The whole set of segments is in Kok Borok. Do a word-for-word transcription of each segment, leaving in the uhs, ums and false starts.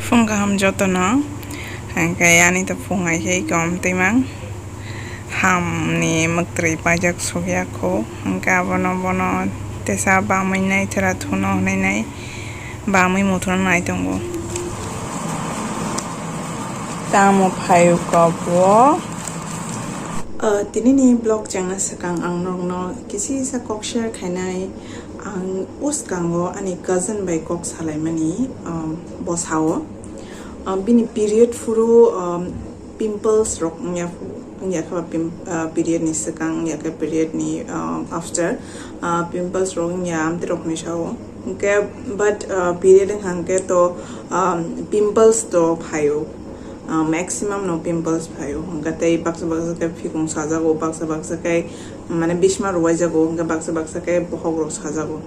Phung kaham jotono, hwnkhe ani to phung hai khe kom twimang. Hamni mwktwi paijak sukya kho, hwnkhe abono bono tesa bamwi nai thera thuno hwnwi nai, bamwi muthuno nai tongo. Tamo phaio kok o. Ah, tinini vlog chengna swkang ang norokno kisisa kok share khainai. Ang uskango ani cousin bai kok salaimani, um, bosao. Um, bini period phuru, um, pimples rok wngya, wngya khe ba pim-, uh, period ni swkang, wngya khe period ni, um, after, uh, pimples rok wngya amtwi rok hinwi sao. Hwnkhe, but, uh, period wngkha hwnkhe to, um, pimples to phaio. Uh, maximum no pimples phaio. Hwnkhe tei baksa baksa khe phikung sajago, baksa baksa khe mane bisma rwaijago, hwnkhe baksa baksa khe bohok rok sajago.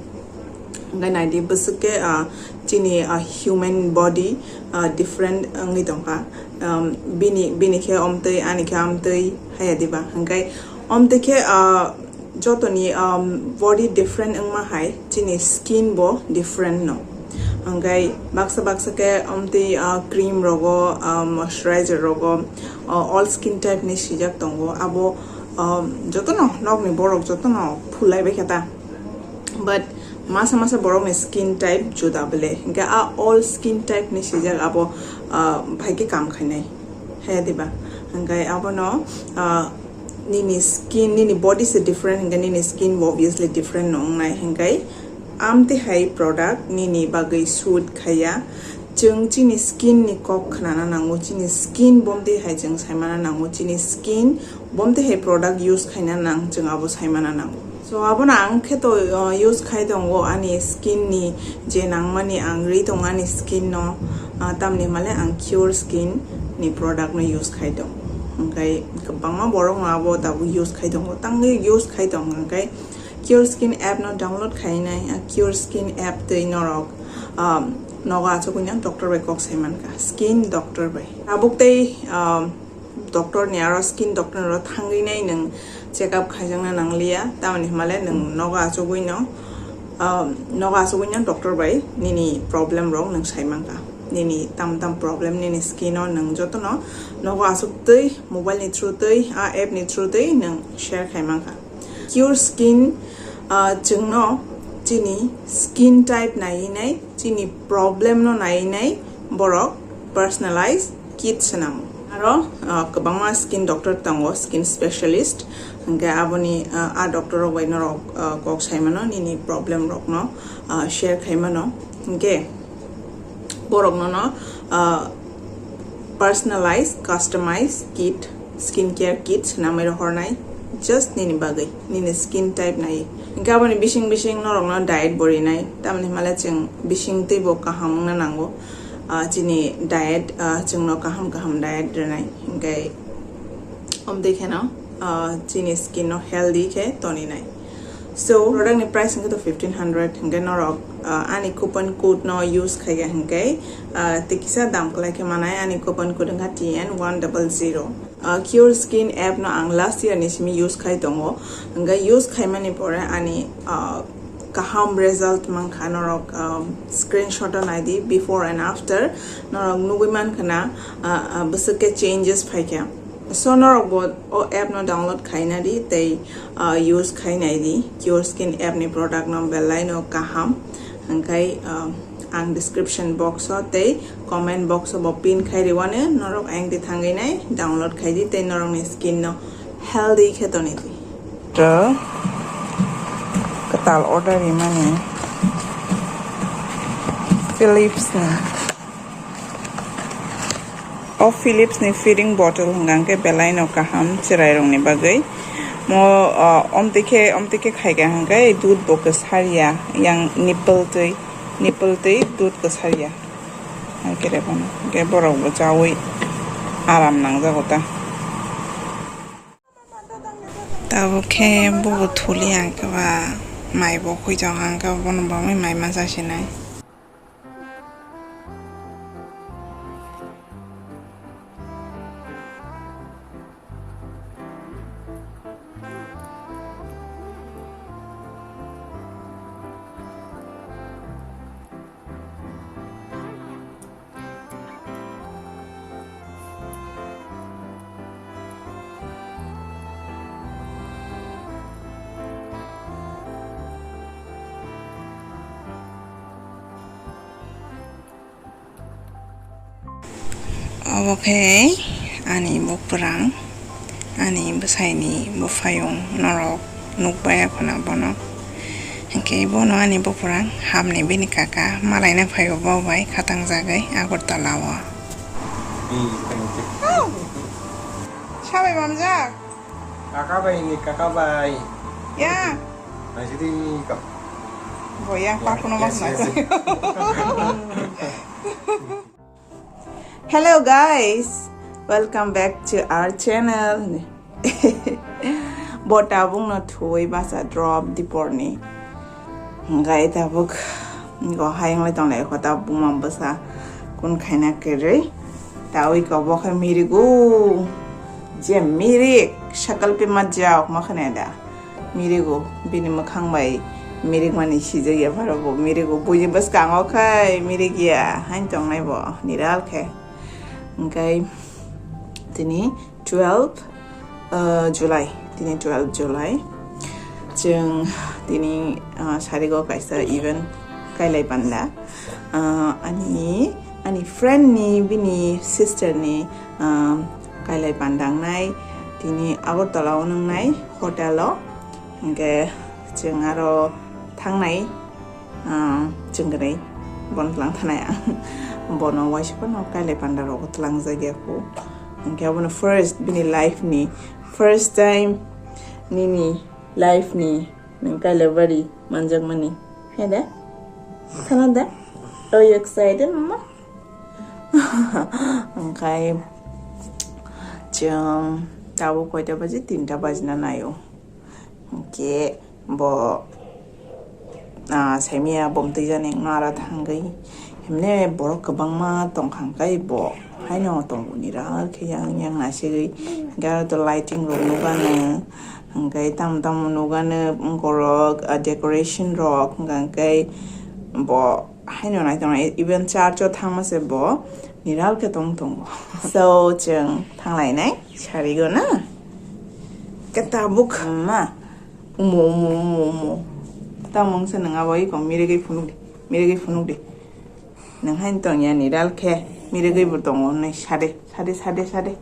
Hwnkhe naidi bwswk khe, ah, chini, ah, human body, ah, different wngwi tongkha. Um, bini, bini khe omtwi, ani khe amtwi, haya diba? Hwnkhe omtwi khe, ah, jotoni, um, body different wngma hai chini skin bo different no. Hwnkhe baksa baksa khe omtwi, ah, cream rogo, ah, moisturizer rogo, ah, all skin type ni sijak tongo. Abo, um, jotono nokni borok jotono phulai bai khe ta. But masa masa borokni skin type juda bele. Hwnkhe a all skin type ni sijak abo, ah, bhai khe kam khainai. Haya diba? Hwnkhe abono, ah, nini skin, nini body se different, hwnkhe nini skin bo obviously different no wngnai. Hwnkhe amtwi hai product nini bagwi suit khaiya. Chwng chini skin ni kok khnana nango, chini skin bomtwi hai chwng saimana nango, chini skin bomtwi hai product use khaina nang, chwng abo saimana nango. So, abono ang khe to, uh, use khai tongo ani skin ni je nangmani ang ri tongo ani skin no, uh, tamni hwnmale ang Cure Skin ni product no use khai tongo. Hwnkhe kwbangma borok no abo tabuk use khai tongo, tangwi use khai tongo, hwnkhe Cure Skin app no download khainai, uh, Cure Skin app twi norok, um, nogo achugwi no doctor bai kok sai mankha, skin doctor bai. Tabuk tei, um, doctor ni aro skin doctor ni oro thangwi nai nwng check up khaijakna nangliya, tamoni hwnmale nwng nogo achugwi no, um, nogo achugwi no doctor bai nini problem rok nwng sai mankha, nini tam tam problem nini skin o nwng jotono nogo achuk twi mobile ni through twi a app ni through twi nwng share khai mankha. Cure Skin, ah, chwngno chini skin type naiwi nai, chini problem no naiwi nai borok personalize kit swnamo. Aro, ah, kwbangma skin doctor tongo, skin specialist. Hwnkhe aboni, ah, a doctor rok bai norok, ah, kok sai mano, nini problem rok no, ah, share khai mano. Hwnkhe borok nono, ah, personalize, customize kit, skin care kit swnamwi rohornai, just nini bagwi, nini skin type nai. Hwnkhe aboni bising bising norokno diet bo rinai, tamni hwnmale chwng bising twibo kaham wngna nango. Ah, chini diet, ah, chwngno kaham kaham diet rwnai, hwnkhe omtwi kheno, ah, chini skin no healthy khe toninai. So, product ni price hwnkhe to fifteen hundred, hwnkhe norok, ah, ani coupon code no use khaikha hwnkhe, ah, tei kisa dam kwlai khe manai, ani coupon code wngkha T N one double zero. Ah, Cure Skin app no ang last year ni simi use khai tongo, hwnkhe use khaimani pore ani, ah, kaham result mankha, norok, ah, screenshot o naidi, before and after norok nugwi mankha na, ah, ah, bwswk khe changes phaikha. So norok bo o app no download khaina di tei, ah, use khainai di. Cure Skin app ni product no belai no kaham. Hwnkhe, ah, ang description box o tei comment box o bo pin khai riwani, norok ayang di thangwi nai download khai di tei norok ni skin no healthy khe toni di. Kwtal order rimani Philips ni. O Philips ni feeding bottle hwnkha hwnkhe belai no kaham chwrairokni bagwi. Mo, o, omtwi khe, omtwi khe khaikha hwnkhe dudh bo kwsarya, yang nipple twi, nipple twi dudh kwsarya. Hai khe rebono, hwnkhe borok bo chaui aram nangjago ta. Tabuk khe bubo thuli ang khe ba mai bo khuijak ang khe bono bamwi mai ma chasinai. Obo khe ani buphrang, ani bwsaini buphayung norok nukbaya khuna bono. Hinkhe bono ani buphrang hamni bini kaka malaina phaio bo bai khatangjagwi Agartala o. Sabai mamjak? Kaka bai ni kaka bai. Ya. Naisidi ni ka. Boya, pakuno mas. Hello guys, welcome back to our channel. Bo tabuk no thuwi basa drop diporni. Gai tabuk go hayang lai tong lai kho tabuk ma basa kun khaina kerei. Tawi ko bo khe mirigo. Je mirik sakal pe ma jao ma khane da. Mirigo, bini mwkhang bai mirikmani sijak ya pharo bo mirigo, buini bwskango khe mirik ya hain tongnai bo niral khe. Hinkhe tini twelve, uh, July, tini twelve July. Chwng tini, uh, sarigo kaisa event kailai panda. Uh, ani, ani friend ni, bini sister ni, uh, kailai panda wngnai tini Agartala o nwngnai hotel o. Hinkhe chwng aro thangnai, ah, chwng gwnwi bono tlang thanai ang. Bono waisa phano kailai panda rogo tlangjak ya kho. Hinkhe abono first bini life ni, first time nini life ni nwng kailai bari manjakmani. He de? Thana de? Are you excited, mama? Hinkhe chwng tabuk koita baji? Tinta bajina naio. Hinkhe bo, ah, saimaya bom twijani wngno aro thangwi. Himne borok kwbangma tongkha hinkhe bo haino tongo niral khe yang yang nasigwi. Hinkhe aro to lighting rok nukano, hinkhe tamo tamo nukano borok, ah, decoration rok, hinkhe bo haino naitongo, even church o thangma se bo niral khe tong tongo. So chwng thanglainai sarigo na. Khe tabuk ma umo umo umo umo. Tamo wngsa nwng abo iko mirigwi phunuk di, mirigwi phunuk di. Nwng haino tongya niral khe mirigwi bo tongo hwnwi sade sade sade sade.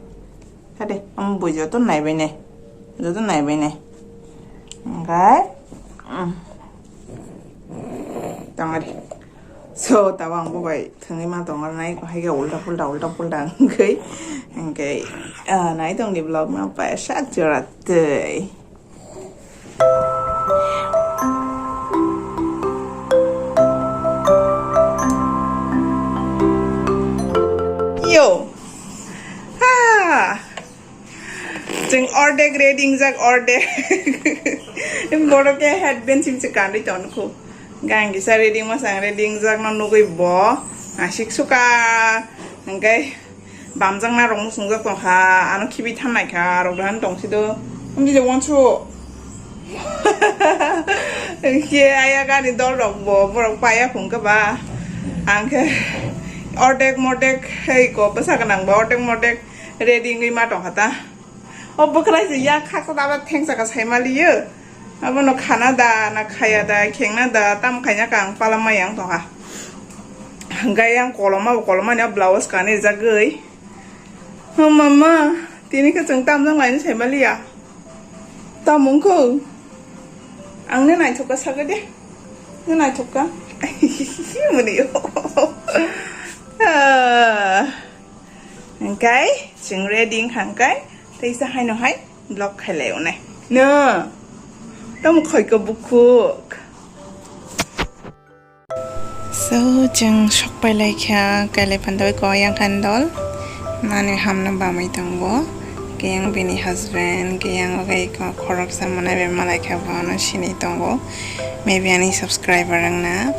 Sade, omo bui joto naibai nai. Joto naibai nai. Hinkhe, mm. Tongari. So, tabuk ang bo bai thwngwi ma tongo nai, hai khe ulta pulta, ulta pulta wngkhe. Hinkhe, ah, nai tongdi vlog no pai sak jora twi. Yo. Ha. Chwng ordek ready wngjak, ordek. Borok khe headband sim se kanwi tongkhu. Gang kisa ready wngjak, ready wngjak no nugwi bo. Asik suka. Hwnkhe bamjakna rok muchungjak tongkha, ano khibi thannaikha, rok dohan tongsido. Wngdi je wansu. Khe aya gani dol rok bo, borok paya phung khe ba. Ang khe ordek mordek hai ko bwsa gwnang bo, ordek mordek ready wngwi ma tongkha ta. O bwkrai se yak khaksa da aba thengsa ka sai maliyo. Abono khana da, na khaya da, khengna da, tam khaina ka ang pala ma yang tongkha. Hwnkhe yang koloma bo koloma ni o blouse kanwi rijagwi. O mama, tini khe chwng tamjak lainwi sai maliya. Tamo wngkho? Ang ne naithok ka sagwi de. Ne naithok ka? Muni. Ah. Hwnkhe chwng ready wngkha hwnkhe teisa haino hai vlog khailai onai. No. Tamo khoi ko bukhuk. So, chwng sok pai lai kha, kailai phan doi ko yang khan dol. Mani hamno bamwi tongo. Khe yang bini husband, khe yang ogai ko khoroksa mwnai bai malai kha, bo ano sini tongo. Maybe ani subscriber wngna.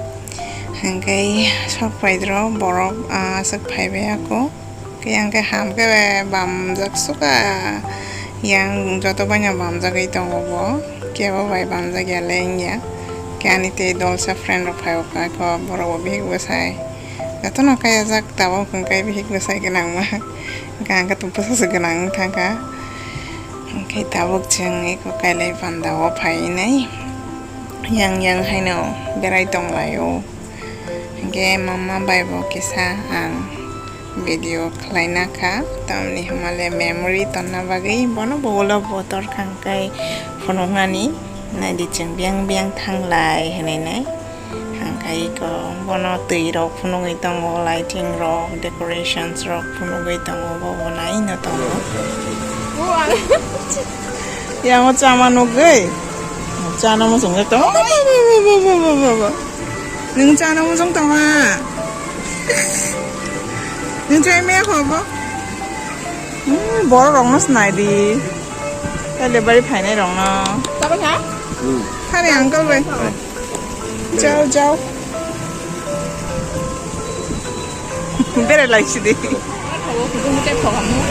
Hwnkhe sok pai dro borok, ah, aswk phai bai ako. Khe yang khe ham khe bamjak suka, yang joto bai no bamjagwi tongo bo, kebo bai bamjak ya le wngya. Khe ani tei dolsa friend rok phai o kha kho, borok bo bihik bwsai jotono kayajak, tabuk hwnkhe bihik bwsai gwnangma, hwnkhe ang khe bwsajwk gwnang wng thang kha. Hwnkhe tabuk chwng eko kailai panda o phai nai, yang yang haino berai tong lai o. Hwnkhe mama bai bo kisa ang Video khlaina kha, tamni hwnmale memory tonna bagwi bono bo ulo bo tor kha hwnkhe phunuknani, naidi chwng biyang biyang thanglai hwnwi nai. Hwnkhe iko bono twi rok phunugwi tongo, lighting rok, decorations rok phunugwi tongo, bo bo naino tongo. Yango chama nugwi chana muchungwi tongo. Nwng chana muchung tongma? Nwng chai maya kho bo? Hmm, borok rokno sinai di. Delivery phainai rokno. Chaba kha? Hmm. Khani uncle bai. Jao, jao. Berai lai si di.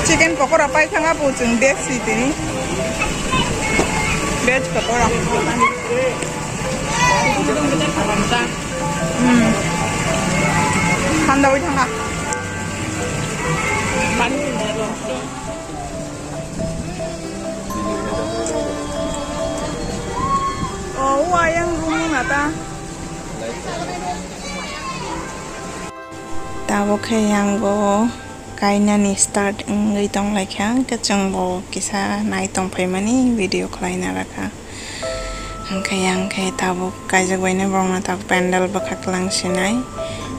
Chicken pakora pai thang apu chwng desi tini. Veg pakora. Hmm. Thanda oi thanga. Oh, wa yang rumah nata. Tabuk khe yango kainani start wngwi tonglaikha, hwnkhe chwngbo kisa nai tongphaimani video khlaina rakha. Hwnkhe yang khe tabuk kaijak baino borokno tabuk pandal bwkha kwlang sinai.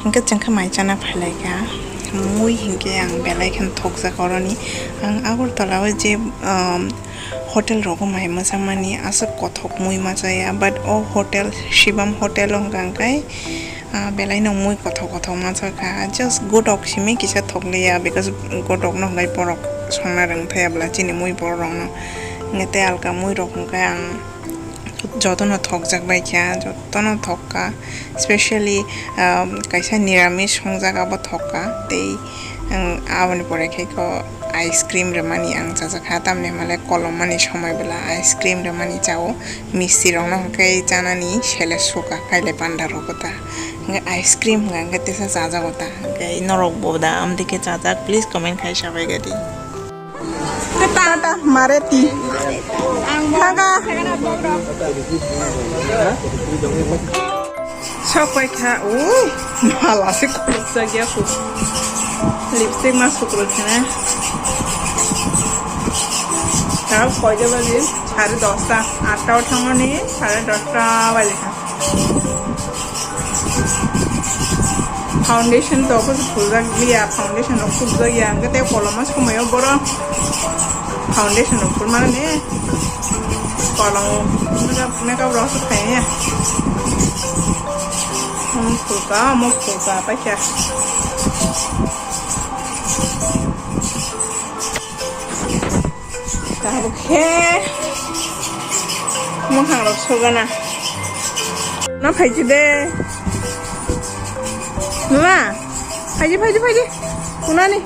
Hwnkhe chwngkhe mai chana phailaikha. Mui hinkhe ang belai kheno thokjak oroni. Ang Agartala o je, um, hotel rogo mai mwchamani aswk kothok mui machaya, but o hotel, Shibam hotel o hwnkha hwnkhe, ah, belai no mui kothok kothok machakha. Just godok simi kisa thokliya, because godok no hwnkhe borok songna rwngthaya bwla chini mui borok rokno. Hwnkhe tei alka mui rok hwnkhe ang jotono thokjak bai kha, jotono thok kha, specially, um, kaisa niramis songjak abo thok kha, tei, um, aboni pore khe ko ice cream rwmani ang chajak kha, tamni hwnmale kolomani somoi bwla ice cream rwmani chao, misti rokno hwnkhe chanani sele suka, kailai panda rogo ta, hwnkhe ice cream hwnkha hwnkhe tesa chajago ta, hwnkhe norok bo da amtwi khe chajak, please comment khai sabai gadi. Tata, Mareti. Naga. Sok pai kha, o, mala se khuluk jak ya kho. Lipstick ma sukruk khna. Tao koita baji? Sare dosta. Atta o thangmani sare dosta baji kha. Foundation to ko phuljak liya, foundation rok phukjak ya, hwnkhe tei koloma somoyo boro foundation rok phurmani ne kolom makeup, makeup rok se khaini ya. Omo phulka, omo phulka paikha. Tabuk khe mwkhang rok sogana. No phaiji de. Mama, phaiji, phaiji, phaiji. Kunani?